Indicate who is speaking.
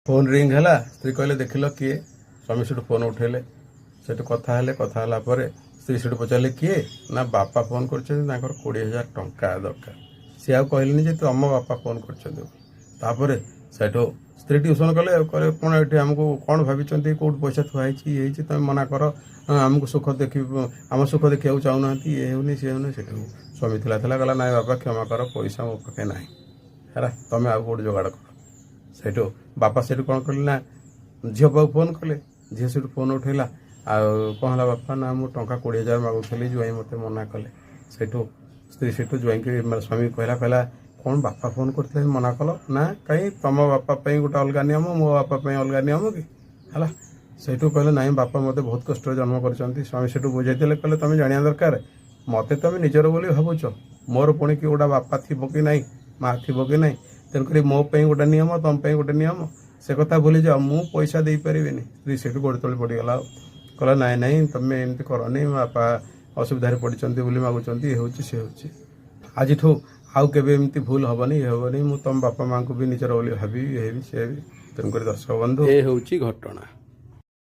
Speaker 1: Phone ring ହେଲା। ସ୍ତ୍ରୀ କହିଲେ, "ଦେଖିଲ କିଏ?" ସ୍ୱାମୀ ସେଠୁ ଫୋନ୍ ଉଠେଇଲେ। ସେଠୁ କଥା ହେଲେ। କଥା ହେଲା ପରେ ସ୍ତ୍ରୀ ସେଠୁ ପଚାରିଲେ, "କିଏ?" ନା, ବାପା ଫୋନ୍ କରିଛନ୍ତି, ତାଙ୍କର 20,000 ଟଙ୍କା ଦରକାର। ସିଏ ଆଉ କହିଲେନି ଯେ ତମ ବାପା ଫୋନ୍ କରିଛନ୍ତି ବୋଲି। ତାପରେ ସେଠୁ ସ୍ତ୍ରୀ ଟ୍ୟୁସନ୍ କଲେ। କହିଲେ, "କ'ଣ ଏଠି ଆମକୁ କ'ଣ ଭାବିଛନ୍ତି? କେଉଁଠି ପଇସା ଥୁଆ ହେଇଛି, ଇଏ ହେଇଛି, ତମେ ମନା କର। ହଁ, ଆମକୁ ସୁଖ ଦେଖି ଆମ ସୁଖ ଦେଖିବାକୁ ଚାହୁଁନାହାନ୍ତି, ଇଏ ହେଉନି, ସିଏ ହେଉନି।" ସେଠୁ ସ୍ୱାମୀ ଥିଲା ଥିଲା କହିଲା, "ନାଇଁ ବାପା, କ୍ଷମା କର, ପଇସା ମୋ ପାଖେ ନାହିଁ ହେଲା, ତମେ ଆଉ କେଉଁଠି ଯୋଗାଡ଼ କର।" ସେଇଠୁ ବାପା ସେଇଠୁ କ'ଣ କଲେ ନା ଝିଅ ପାଖକୁ ଫୋନ୍ କଲେ। ଝିଅ ସେଇଠୁ ଫୋନ୍ ଉଠେଇଲା। "ଆଉ କ'ଣ ହେଲା ବାପା?" "ନା, ମୁଁ ଟଙ୍କା 20,000 ମାଗୁଥିଲି, ଜ୍ୱାଇଁ ମୋତେ ମନା କଲେ।" ସେଇଠୁ ସ୍ତ୍ରୀ ସେଇଠୁ ଜ୍ୱାଇଁକି ମାନେ ସ୍ୱାମୀ କହିଲା, କହିଲା, "କ'ଣ ବାପା ଫୋନ୍ କରିଥିଲେ, ମନା କଲ?" "ନା, କାହିଁ, ତମ ବାପା ପାଇଁ ଗୋଟେ ଅଲଗା ନିୟମ, ମୋ ବାପା ପାଇଁ ଅଲଗା ନିୟମ କି?" ହେଲା। ସେଇଠୁ କହିଲେ, "ନାଇଁ ବାପା, ମୋତେ ବହୁତ କଷ୍ଟରେ ଜନ୍ମ କରିଛନ୍ତି।" ସ୍ୱାମୀ ସେଇଠୁ ବୁଝେଇଦେଲେ। କହିଲେ, "ତମେ ଜାଣିବା ଦରକାର, ମୋତେ ତମେ ନିଜର ବୋଲି ଭାବୁଛ, ମୋର ପୁଣି କି ଗୋଟେ ବାପା ଥିବ କି ନାହିଁ, ମା ଥିବ କି ନାହିଁ? ତେଣୁକରି ମୋ ପାଇଁ ଗୋଟେ ନିୟମ, ତମ ପାଇଁ ଗୋଟେ ନିୟମ, ସେ କଥା ଭୁଲିଯାଅ, ମୁଁ ପଇସା ଦେଇପାରିବିନି।" ସ୍ତ୍ରୀ ସେଇଠୁ ଗୋଡ଼ ତଳେ ପଡ଼ିଗଲା ଆଉ କହିଲା, "ନାଇଁ ନାଇଁ, ତମେ ଏମିତି କରନି, ମୋ ବାପା ଅସୁବିଧାରେ ପଡ଼ିଛନ୍ତି ବୋଲି ମାଗୁଛନ୍ତି, ଇଏ ହେଉଛି, ସେ ହେଉଛି। ଆଜିଠୁ ଆଉ କେବେ ଏମିତି ଭୁଲ ହବନି, ଇଏ ହବନି। ମୁଁ ତମ ବାପା ମାଆଙ୍କୁ ବି ନିଜର ବୋଲି ଭାବିବି, ଇଏ ହେବି, ସେ ହେବି।" ତେଣୁକରି ଦର୍ଶକ ବନ୍ଧୁ,
Speaker 2: ଏ ହେଉଛି ଘଟଣା।